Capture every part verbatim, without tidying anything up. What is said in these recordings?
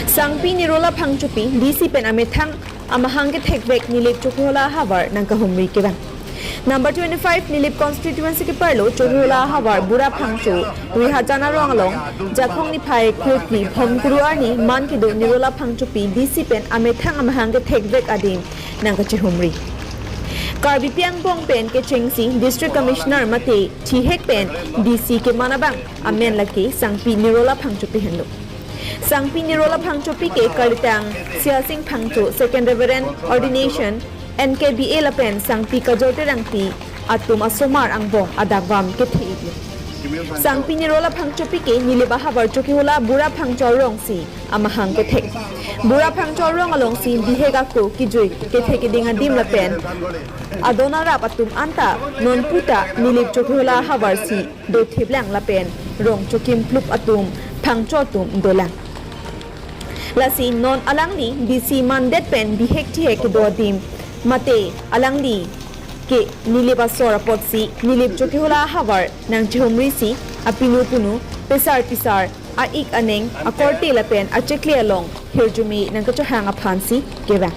Sangpi Nirola Phangchopi, D C pen amethang amahang kethekvek Nilip Chokihola ahavar nangkahumri kevang. Number twenty-five Nilip constituency keparlo Chokihola ahavar Bura Phangcho, Rihajan arong along, Jakhong niphai kretni Phomkuru arni man kedo Nirola Phangchopi D C pen amethang amahang kethekvek adim nangkachihumri. Karbipi angbong pen kechengsi District Commissioner mate thihek pen D C keman abang amen lake Sangpi Nirola Phangchopi henlo. Sangpi Nirola Phangchopi ke kalitang Siasing Phangcho Second Reverend Ordination, N K B A lapen Sangpi Kajor Terangpi atum asomar angbong adakvam kethe-iklo. Sangpi Nirola Phangchopi ke Nilip ahavar Chokihola Bura Phangcho arongsi amahang kethek. Bura Phangcho arong alongsi bihek ako kijui kethe keding adim lapen adon arap atum anta nonputa Nilip Chokihola ahavarsi dothiplang lapen rong chokimplup atum phangcho atum dolang. Lasi non alangli D C mandet pen bihek thihek kedo adim mate alangli ke Nilip asor apotsi Nilip Chokihola ahavar nangchihumrisi apinu punu, pesar pisar, a-ik aneng, akorte lapen achekle along hirjume nangkachohang aphansi kevang.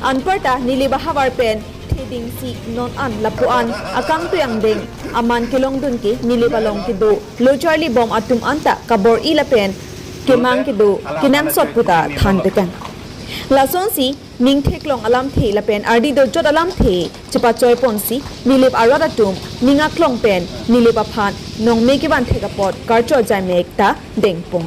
Anparta Nilip ahavar pen thedingsi non an lapu-an akangtui angdeng aman kelongdun ke Nilip along kedo lo charlibom atum anta kabor-i lapen kemang kedo kenangsot puta thantekang. Lasonsi ning theklong alamthe lapen ardi dojot alamthe chepachoi ponsi Nilip arat atum ning aklong pen Nilip aphan nongme kevan thek apot karcho ajai mek ta dengpon.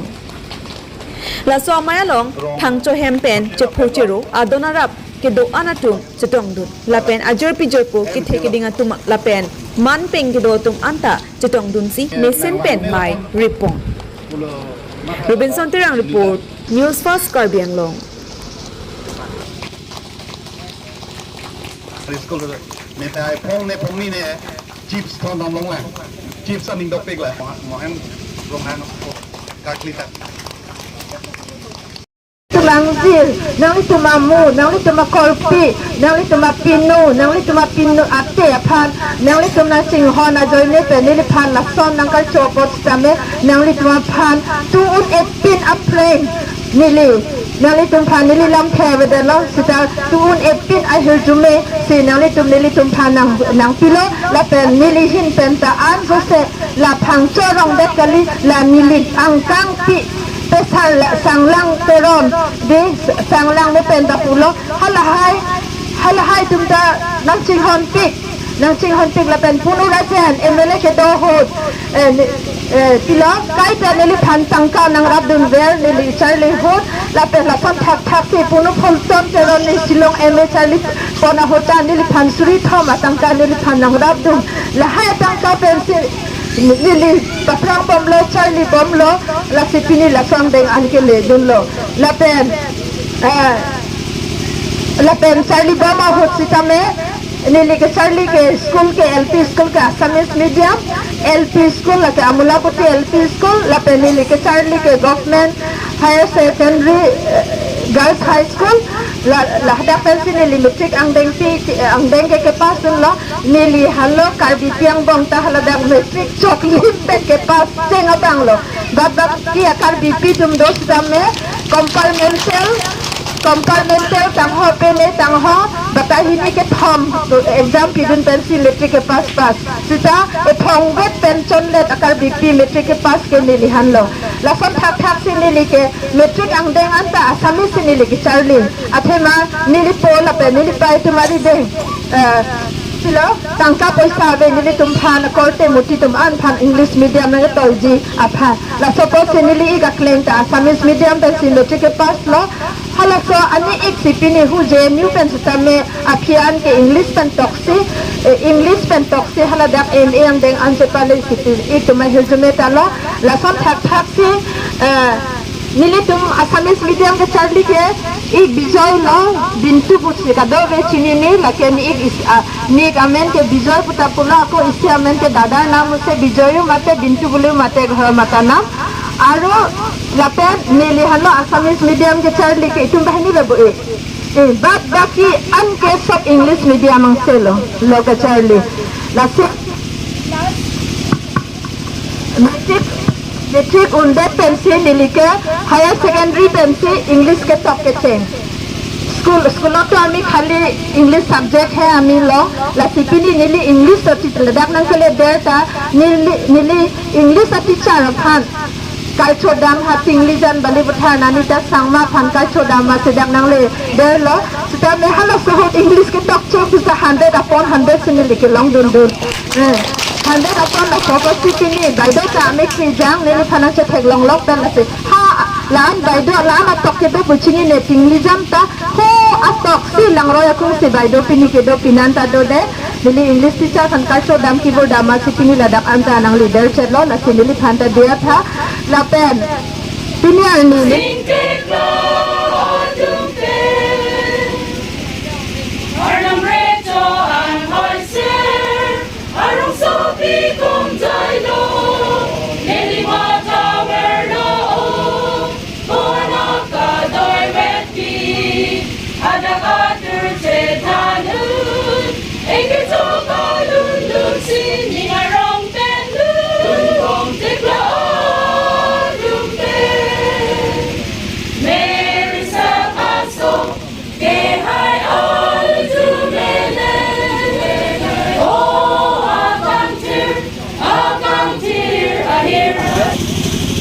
Laso amei along Phangcho hem pen chepho chero adon arap kedo-an atum chetongdun lapen ajor pijor po kethe keding atum lapen man peng kedo atum anta chetongdunsi mesen pen mei ripon. Robinson Terang report, News First Karbi Anglong. School ne phai phong ne phongni ne chips thon dam long la. Chips aning dopik la. Mohem long hang kakli tak. Tulang jil, nanglitum amu, nanglitum akorpi, nanglitum apinu, nanglitum apinu ate aphan, nanglitum nangchinghon ajoine pen neliphan lason nangkarcho apot sitame, nanglitum aphan tu un-e pin apreng neli, nanglitum aphan neli lamthe avedetlo, sita tu un-e pin ahirjume si nanglitum nelitum aphan nang, nangpilo, lapen neli ahin pen ta an jose la Phangcho arong det kali, la Nilip angkangpi pesar la Sanglang Teron, de Sanglang me pen ta pulo, halahai, halahai atum ta nangchinghonpik, nangchinghonpik lapen Punu Rajen M L A kedo ahut, eh, ni, eh, pilo, kaita neliphan tangka nangrapdunver, neli charli ahut, lapen lason thakthak si Punu Phulchon Teron ne Shillong M A charli pon ahut ta neliphan suri thom atangka neliphan nangrapdun, lahai atangka pensi neli paphrang bomlo, charli bomlo, lasi pini lason deng an keledunlo. Lapen, eh, lapen charli bom ahut sitame, neli kecharli ke school ke L P school ke Assamese medium, L P school lake Amulapoti L P school, lapen neli kecharli ke Government Higher Secondary, eh, Girls High School, la, ladak pensi neli matric angdengpi, angdeng ke kepass dunlo, neli halo Karbipi angbong ta haladak matric choklim pen kepass cheng abanglo. Bad bad ki a Karbipi atum do sitame compartmental, compartmental tangho pene tangho bata hini kethom exam pidun pensi matric kepass pass. Sita ephongvet pen chonlet a Karbipi matric kepass ke neli henlo. Lason thakthak si neli ke matric angdeng anta Assamese si neli kecharli. Athema neli po lapen neli pai atum ari deng, eh, pilo, tangka poisa ave nelitum aphan, korte muti atum an aphan English medium nangtolji aphan. Laso apotsi neli ik akleng ta Assamese medium pensi matric kepasslo. Halaso ani ik si pini hu J N U pen sitame aphi an ke English pen toksi, eh, English pen toksi haladak M A angdeng an chepale si pi ik atum ahirjume talo. Lason thakthak si, eh, nelitum Assamese medium kecharli ke ik Bijoy lo, Bintu pusi kadokave chinine, lake ne ik is, ah, ne ik amen ke Bijoy puta pulo, ako isi amen ke Dadar Nam use Bijoy mate Bintu bule mate ghor mata nam. Aru lapen neli halo Assamese medium kecharli ke itum banghini bebo ik. Eh, bad baki an ke sob English medium angselo, lo kecharli. Lasi matric, Matric undet pensi neli ke higher secondary pensi English ketok kecheng. School, school along to ami khali English subject he ami long, lasi pini neli English a teacher ladak nangkele der ta, neli, neli English a teacher aphan kalchodam ha Tinglijan Balipathar Nanita Sangma aphan kalchodam masi dak nangle derlo. Sitame halaso ahut English ketok cheng sisa hundred upon hundred si neli kelong dundun. Eh, hundred upon laso apotsi pini baideo ta amekri jang neliphan nangchetheklonglok ta lasi. Ha, la-an baideo, la-an atok kedo pu chinine, Tinglijan ta ho atok si langroi akung si baideo pini kedo, penan ta do de. Neli English teacher aphan kalchodam kibur dam masi pini ladak anta nangli derchetlo, lasi neliphan ta diya tha. Lapen pini arni ne. Arnam recho an hoiser, arong sopi kumjai lo, neli mata verlo, konak kadoi vetpi, adak atur chethanun, eke choka lundun si ning arong pen lun, kong tikla adum pen, Mary sa aso, kehai alu jumene, o akangthir, akangthir ahir.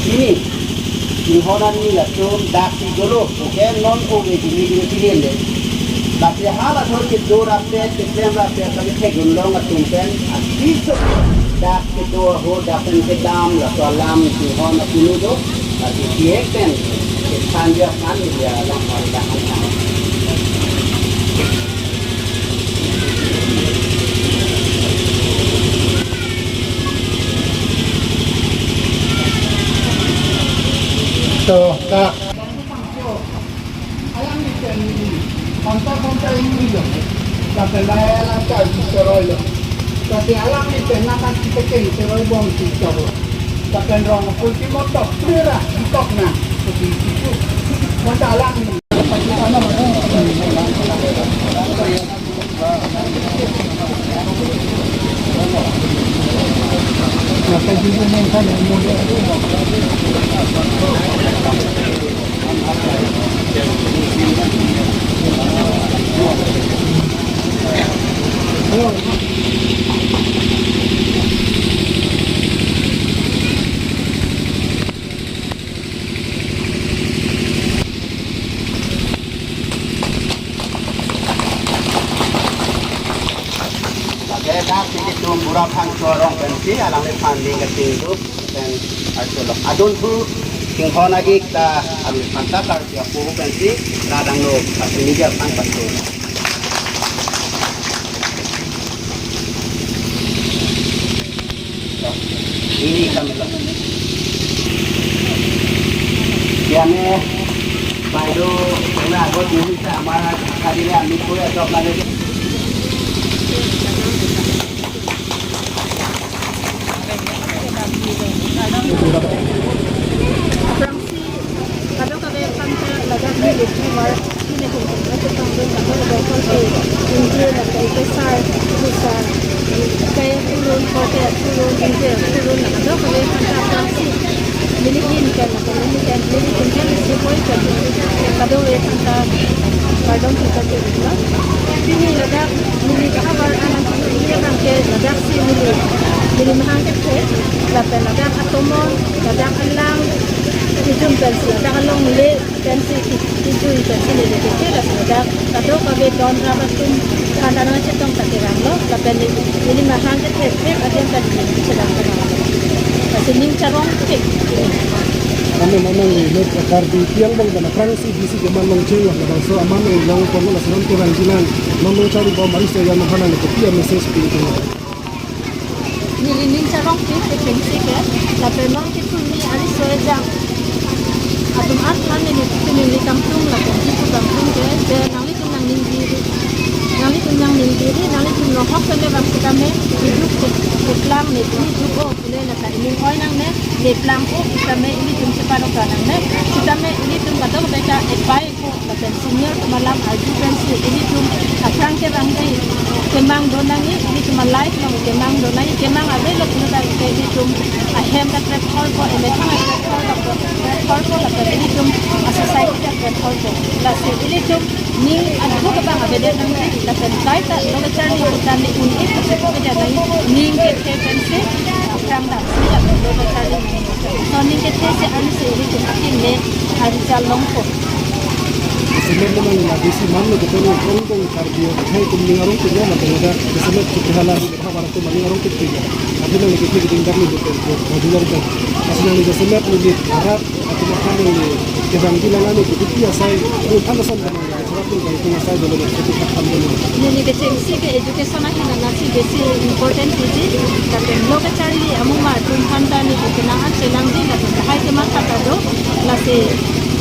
Pini, inghon arni latum dak si dolo, oke non oke jini dini chiriende. Lasi halaso kedo rapet, keklem rapet, kami theklong atum pen, apiso dak kedo ahut, dak pen kedam, laso alam, inghon apinu do. Lasi tiek pen, kesan dia kan dia lang hari dah kan. So, kak. Alang ni pen ni, kontak kontak ini lo. Lapen lai alang ta di seroi lo. Tapi alang ni pen nangkan kita keng seroi bom si chok lo. Lapen rong pulti motok plera di kok na. Seperti itu. Mata alang ni. Lake dak si ketum bura aphan chorong pensi alangliphan ning kating dup pen archulok. Adun thu inghon a-ik ta alangliphan ta karpi apo pensi radang no, lasi media aphan pasu. Ini kami lah. Biane, Baido, kena agot ini sama tadi ya, mikro ya, sok lagi. Kadokave aphan ta ladak neli thumar, neli hum hum na chepangdun, kadokave aphan ta ingti la kai ke sar, bu sar, kai pulun, kote pulun, ingti pulun, la kadokave aphan ta aphrangsi neli in pen, la neli pen, neli pen pen si koi pen, kadokave aphan ta kardom thupha ke lo. Pini ladak neli kahavar anan neli abang ke ladak si neli, neli mahang kethe, lapen ladak atomon, ladak alang, kejun pensi, ladak alongle pensi, kejun pensi neli kethe, lapen ladak kadokave don rap atum aphan ta nangchetong ta kerang lo, lapen neli, neli mahang kethe thek adim ta neli chelang kerang lo. Lasi ning charong thek. Kami manang lo Karbi Anglong bang dan aphrangsi bisi keman long cheng labangso aman lo yang pon lo, lasi non kerang jinan, non lo chari bom aris ya mahanan kopi a message pin pin. Neli ning charong thek ke pensi ke, lapen non kethurni ariso ejang atum an aphan neli, neli kangtung lapen kipu kangtung ke, je nanglitum nangning diri, nanglitum nangning diri, nanglitum nohok pen le bang sitame, iduk ke, keplang ne, iduk o, pule lata ining oi nangne, neplang o, sitame ilitum cheparok ra nangne, sitame ilitum kadokave ta epai ko, lapen Senior atum alam arju pensi ilitum aphrang kevangji kemang do nangji, ilitum a-life along kemang do nangji, kemang avelo pulote ilitum ahem ta krepholpo, emethang ta krepholpo, krepholpo lapen ilitum a-society ta krepholpo. Lasi ilitum ning aduk abang avedet nangji, lapen kaita lo kacharli pulote un-e pusi keja nangji, ning kethe pensi aphrang damsi lapen lo kacharli nangji. So ning kethe si arnisi ilitum akeme arijal longpo. Jasemet lo nangli la D C manlo, kepen lo kong kong Karbi akhei atum ning arong tulo, lapen ladak jasemet Chokihola ni bhaba atum ning arong tulo. Adi nangli kethe keding dam ni betul ko bodi long pen. Lasi nangli jasemet neli arat atum aphan nangli kevangji lang ani kebuti asai, lo than ason nangli jasemet nangli kevangji asai dolo, nangli kebuti akan dolo. Neli kechengsi ke education ahin anatsi besi important tiji, lapen lo kacharli amumar atum aphan ta neli kenang an chelangji, lapen lahai kematha ta do, lasi,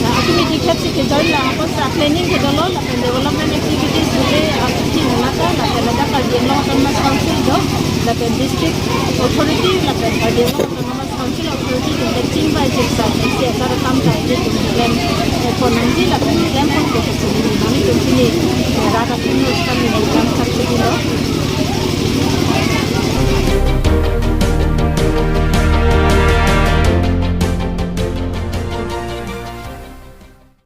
ah, akimi dikhet si kejoin lang apot sa planning ke dolo, lapen development activities bute, ah, ahin anat ta, lapen ladak Karbi Anglong Autonomous Council do, lapen district authority, lapen Karbi Anglong Autonomous Council authority atum ta chingvai chingsa, C S R akam ta ilitum klem, eh, pon nangji lapen klem ponpo pusi neli nangtum pini, eh, rat atum nangtum neli kam sak chotilo.